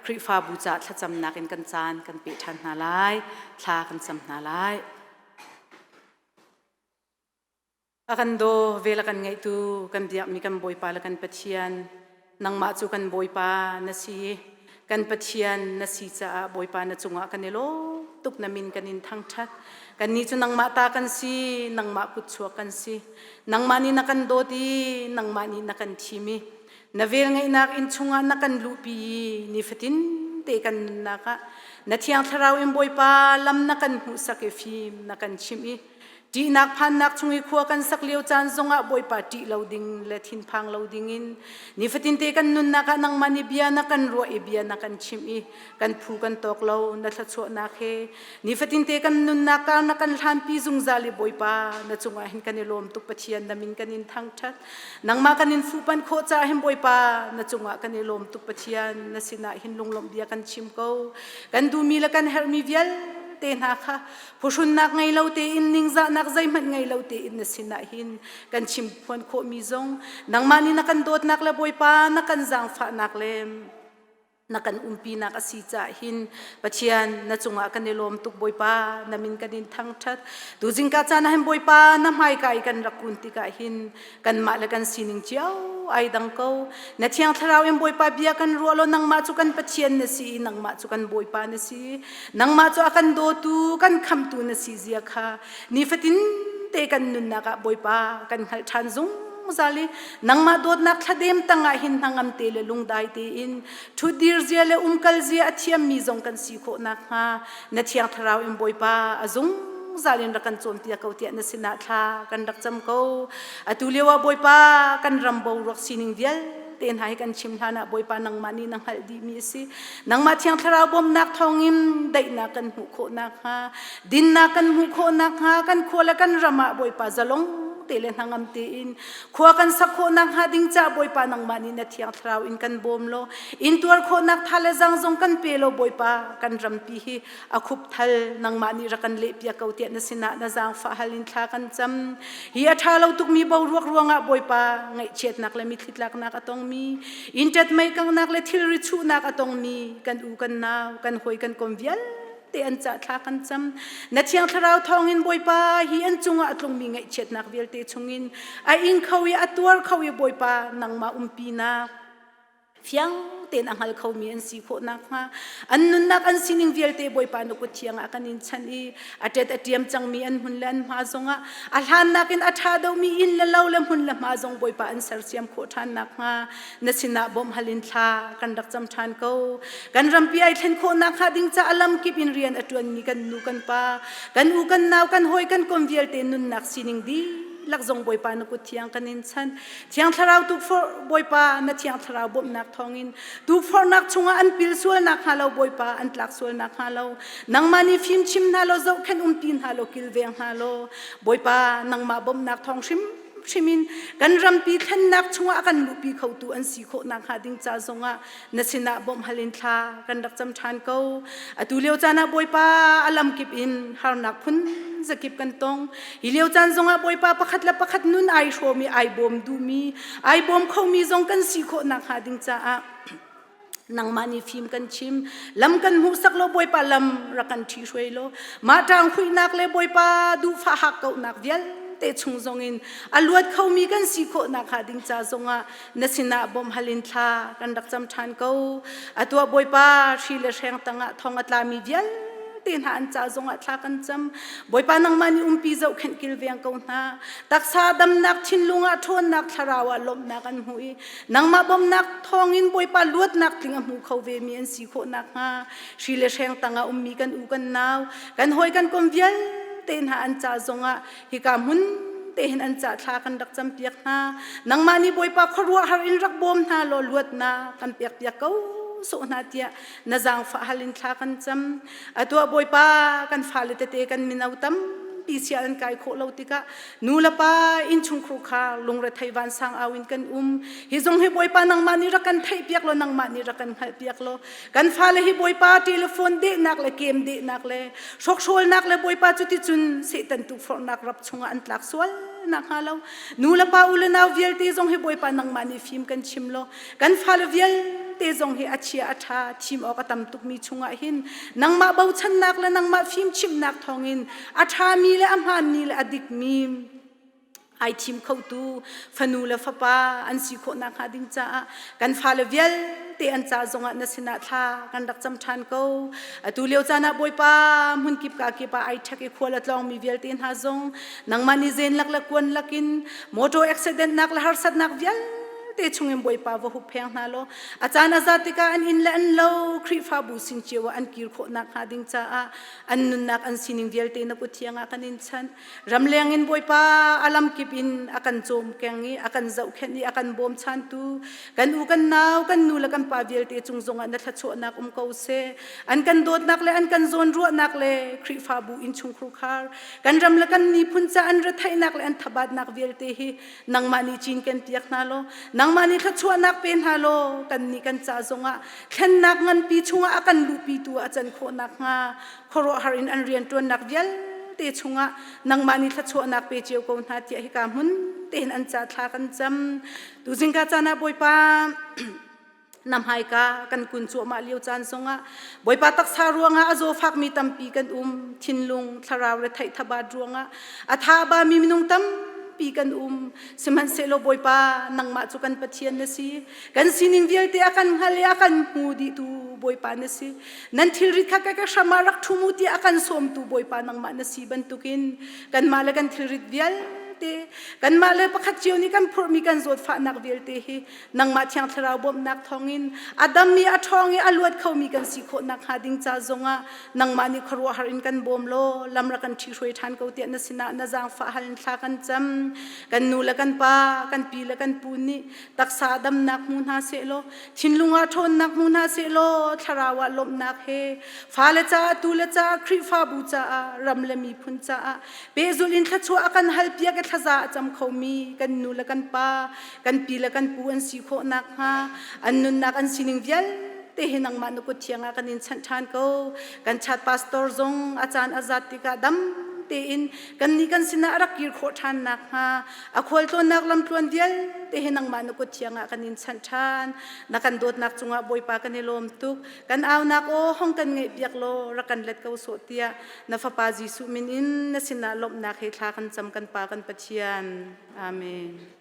Khrihfabu ca thlacamnak in kan caan kan pe ṭhan hna lai. Thla kan cam hna lai. A kan daw, vel a kan ngaihtu, kan biakmi kan Bawipa le kan Pathian, nangmah cu kan Bawipa na si. Kan Pathian na si caah Bawipa na cungah kan i lawm tuk na min kan in thangṭhat. Kannih cu nangmah ta kan si, nangmah kutchuak kan si. Nangmah nih na kan dawt i nangmah nih na kan thim i na velngeihnak inn chungah na kan luhpi i nifatin te kan nunnak ah na Thiang Thlarau in Bawipa lam na kan hmuhsak i fim na kan chimh i Ṭihnak phannak chung i khua kan sak lio caan zongah Bawipa ṭih lo ding le thinphang lo dingin nifatinte kan nunnak ah nangmah nih bia na kan ruah i bia na kan chimh i kan phu kan tawk lo na thluachuahnak he nifatinte kan nunnak kar na kan hlanpi zungzal i Bawipa na cungah hin kan i lawm tuk Pathian na min kan in thangṭhat nangmah kan in fuhpanh khawh caah hin Bawipa na cungah kan i lawm tuk Pathian na sinah hin lunglawmh bia kan chim ko kan duhmi le kan herhmi vialte hna kha Phuhrunnak ngei lo tein ningzahnak zeihmanh ngei lo tein na sinah hin kan chim phuan khawhmi zong nangmah nih na kan dawtnak le Bawipa na kan zaangfahnak le na kan umpinak a si caah hin Pathian na cungah kan i lawm tuk Bawipa na min kan in thangṭhat tuzingka caan ah hin Bawipa na hmaika i kan rak kun tikah hin kanmah le kan sining cio ai dang ko na thiang thlarau in bawipa bia kan ruah lo nangmah cu kan pathian na si i nangmah cu kan bawipa na si nangmah cu a kan dawtu kan khamtu na si zia kha nifatin te kan nunnak ah bawipa kan hngalh ṭhan zungzal i nangmah dawtnak thladem tangah hin hnangam te le lungdai tein ṭhutdir zia le umkal zia a thiammi zong kan si khawh nakhnga na thiang thlarau in bawipa a zung zungzal in rak kan cawnpiak ko tiah na sinah thla kan rak cam ko. Atu lio ah Bawipa kan ram boruak sining vialte hna hi kan chim hlan ah Bawipa nangmah nih na hngalh dihmi a si. Nangmah Thiang Thlarau bawmhnak thawngin daihnak kan hmuh khawh nakhnga, dinnak kan hmuh khawh nakhnga, kan khua le kan ram ah Bawipa zalong te le hnangam tein khua kan sak khawh nakhnga ding ca Bawipa nangmah nih na Thiang Thlarau in kan bawm law in tuar khawhnak tha le zang zong kan pe law Bawipa kan rampi hi a khupthal nangmah nih rak kan lehpiak ko tiah na sinah na zaangfah hal in thla kan cam hi a ṭha lo tukmi boruak ruangah bawipa ngaihchiatnak le mitthli tlaknak a tongmi inṭet mei kanghnak le thilri chuhnak a tongmi kan u kan nau kan hawi kan kom vialte an cah thla kan cam na thiang thlarau thawngin bawipa hi an cungah a tlungmi ngaihchiatnak vialte chungin a ing kho i a tuar kho i bawipa nangmah umpinak fiang tein a hngal khomi an si khawh nakhnga an nunnak an sining vialte Bawipa na kut thiang ah kan in chanh i a ṭet a ṭiam cangmi an hmun le an hma zongah a hlan nakin a ṭha deuhmi inn le lo le hmun le hma zong Bawipa an sersiam khawh ṭhan nakhnga na sinah bawmh hal in thla kan rak cam ṭhan ko kan rampi ai thlen khawh nakhnga ding ca a lamkip in rian a ṭuanmi kan nu kan pa kan u kan nau kan hawi kan kom vialte nunnak sining dihlak zong Bawipa na kut thiang kan in chanh Thiang Thlarau tukforh Bawipa na Thiang Thlarau bawmhnak thawngin tukforhnak chungah an pil sual nakhnga lo Bawipa an tlak sual nakhnga lo nangmah nih fimchim hna law zohkhenh umpi hna law kilveng hna law Bawipa nangmah bawmhnak thawng hrim hrim in kan rampi thlennak chungah a kan luhpi khotu an si khawh nakhnga ding ca zongah na sinah bawmh hal in thla kan rak cam ṭhan ko. Atu lio caan ah Bawipa a lamkip in harnak phun zakip kan tong. Hi lio caan zongah Bawipa pakhat le pakhat nun ai hrawm i ai bawm duhmi, ai bawm khomi zong kan si khawh nakhnga ding caah nangmah nih fim kan chim lam kan hmuhsak lo bawipa lam rak kan ṭhi hruai law mah ṭang huihnak le bawipa duhfah hakkauhnak vialte chung zongin a luat khomi kan si khawh nakhnga ding ca zongah na sinah bawmh hal in thla kan rak cam ṭhan ko. Atu ah Bawipa hri le hreng tangah thong a tlami vialte hna an ca zongah thla kan cam. Bawipa nangmah nih umpi zohkhenh kilveng ko hna. Taksa damnak, thinlung ah ṭhawnnak, thlarau ah lawmhnak an hmu i nangmah bawmhnak thawngin Bawipa luatnak tling a hmu kho vemi an si khawh nakhnga hri le hreng tangah ummi kan u kan nau, kan hawi kan kom vialte hna an ca zongah hika hmun te hin an ca thla kan rak campiak hna nangmah nih bawipa khuaruahhar in rak bawm hna law luatnak kan pek piak ko sawh hna tiah na zaangfah hal in thla kan cam atu ah bawipa kan fale tete kan mino tampi sia an kai khawh lo tikah nu le pa innchungkhur kha lungrethei vansang au in kan um hi zong hi bawipa nangmah nih rak kan theih piak law nangmah nih rak kan hngalh piak law Kan fale hi Bawipa telephone dehnak le kem dehnak le hrokhrawlnak le Bawipa cuticun Satan tukforhnak rap chungah an tlak sual nakhnga lo nu le pa u le nau vialte zong hi Bawipa nangmah nih fim kan chim law kan fale vialte vialte zong hi a chia a ṭha thim awk a tam tukmi chungah hin nangmah bochannak le nangmah fimchimhnak thawngin a ṭhami le a hmaanmi le a dikmi ai thim khotu fanu le fapa an si khawh nakhnga ding caah kan fale vialte an ca zongah na sinah thla kan rak cam ṭhan ko. Atu lio caan ah Bawipa hmunkip ka kip ah ai ṭhek i khual a tlawngmi vialte hna zong nangmah nih zen lak le kuan lakin motor accident nak le harsatnak vialte chungin Bawipa va huppheng hna law a caan a zat tikah an inn le an lo Khrihfabu sin cio ah an kir khawh nakhnga ding caah an nunnak an sining vialte na kut thiang ah kan in chanh. Ramleng in Bawipa a lamkip in a kan cawmkeng i a kan zohkhenh i a kan bawmchantu kan u kan nau kan nu le kan pa vialte cung zongah na thluachuahnak um ko seh. An kan dawtnak le an kan zawnruahnak le Khrihfabu innchungkhur khar kan ram le kan miphun ca an retheihnak le an thabatnak vialte hi nangmah nih cinken piak hna law nangmah nih thluachuahnak pe hna law kan nih kan ca zongah thlennak nganpi chungah a kan luhpitu a can khawh nakhnga khuaruahhar in an rianṭuannak vialte chungah nangmah nih thluachuahnak pe cio ko hna tiah hika hmun tein an ca thla kan cam. Tuzingka caan ah Bawipa na hmaika kan kun cuahmah lio caan zongah Bawipa taksa ruangah a zawfakmi tampi kan um thinlung thlarau retheih thabat ruangah a tha bami minung tampi kan um sihmanhsehlaw Bawipa nangmah cu kan Pathian na si kan sining vialte a kan hngal i a kan hmu dihtu Bawipa na si nan thilrit kha ka hram ah rak ṭhum u tiah a kan sawmtu Bawipa nangmah na si bantukin kanmah le kan thilrit vialte kanmah le pakhat cio nih kan phurhmi kan zawtfahnak vialte hi nangmah Thiang Thlarau bawmhnak thawngin a dammi a ṭhawng i a luat khomi kan si khawh nakhnga ding ca zongah nangmah nih khuaruahhar in kan bawm law lam rak kan ṭhihruai ṭhan ko tiah na sinah na zaangfah hal in thla kan cam. Kan nu le kan pa kan pi le kan pu nih taksa damnak hmu hna sehlaw thinlung ah ṭhawnnak hmu hna sehlaw thlarau ah lawmhnak he fale caah tu le caah Khrihfabu caah ram le miphun caah pehzulh in thluachuah a kan halpiak i thlaza a cam khomi kan nu le kan pa kan pi le kan pu an si khawh nakhnga an nunnak an sining vialte hi nangmah na kut thiang ah kan in chanh ṭhan ko. Kan chat pastor zong a caan a zat tikah dam tein kannih kan sinah a rak kir khawh ṭhan nakhnga a khualtlawnnak lamtluan vialte hi nangmah na kut thiang ah kan in chanh ṭhan. Na kan dawtnak cungah Bawipa kan i lawm tuk. Kan aunak aw hong kan ngaihpiak law rak kan let ko sawh tiah na Fapa Jesuh min in na sinah lawmhnak he thla kan cam kan Pa kan Pathian. Amen.